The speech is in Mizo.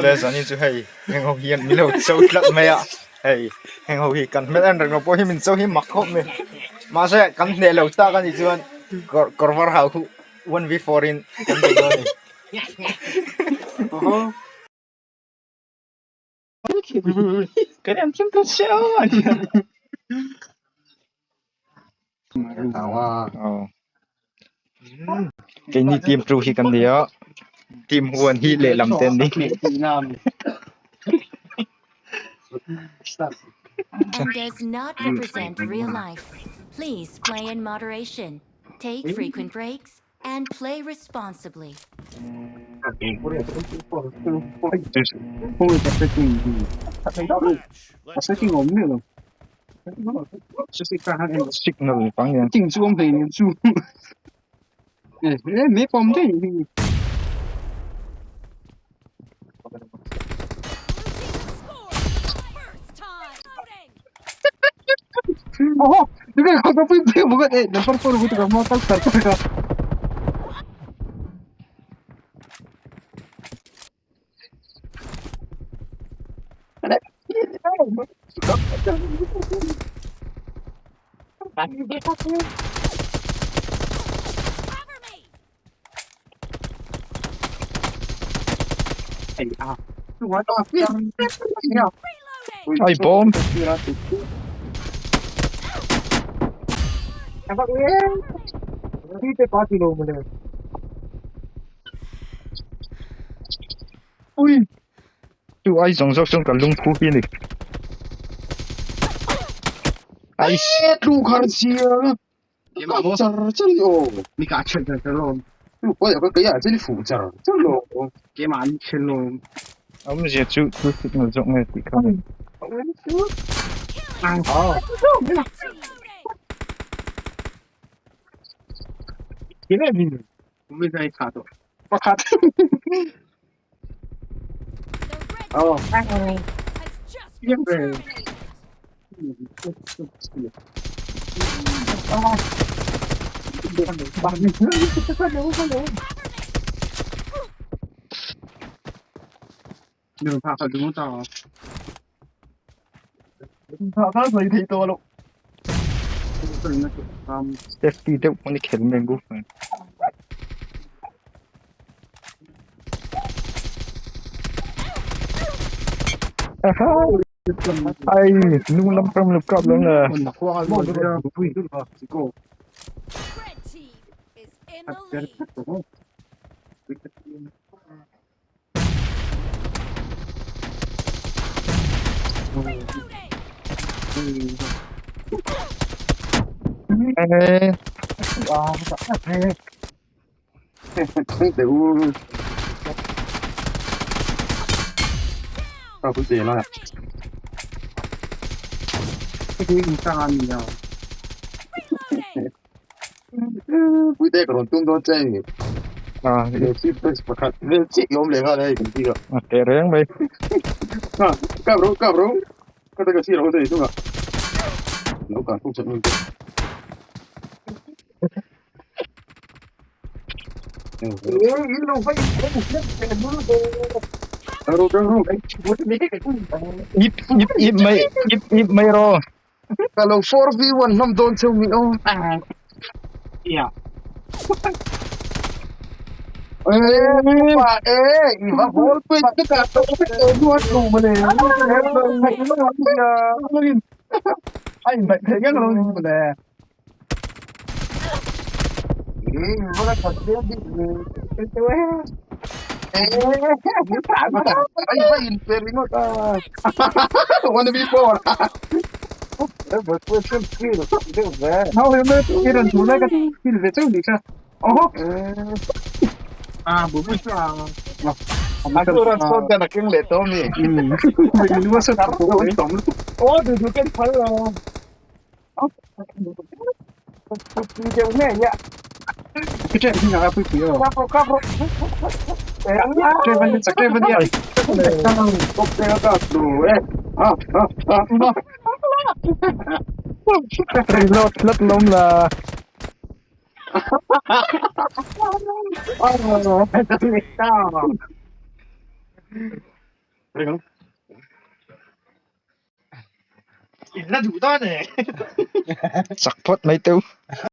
Awle zanin chu hei heng ho hian min lo cho tlat mai a hei heng ho hi kan hmel en reng lo pawh hi min cho hi mak khawp mai mahse kan hneh lo tak a nih chuan kawr kawr var hau khu one v four in kan bei dawn a ni. Keini team two hi kan ni a team one hi lehlam te an ni. And does not represent real life. Please play in moderation, take frequent breaks, and play responsibly. Signal pang hian. Ai bawm. Ui. Chu ai zawng zawk chuan ka lungphu hi a ni. Ai Awmzia chu chu signal zawk nge tih kha a ni. Safety deuh pawn i khelh mai bawk nen. Ai hnung lam pawh lo kap lo nge. A teh reng mai. Ip ip ip mai ip ip mai rawh. Ka lo 4v1 hlawm dawn cheu mi aw. Reload tlat lawm la. Chak phawt mai teu.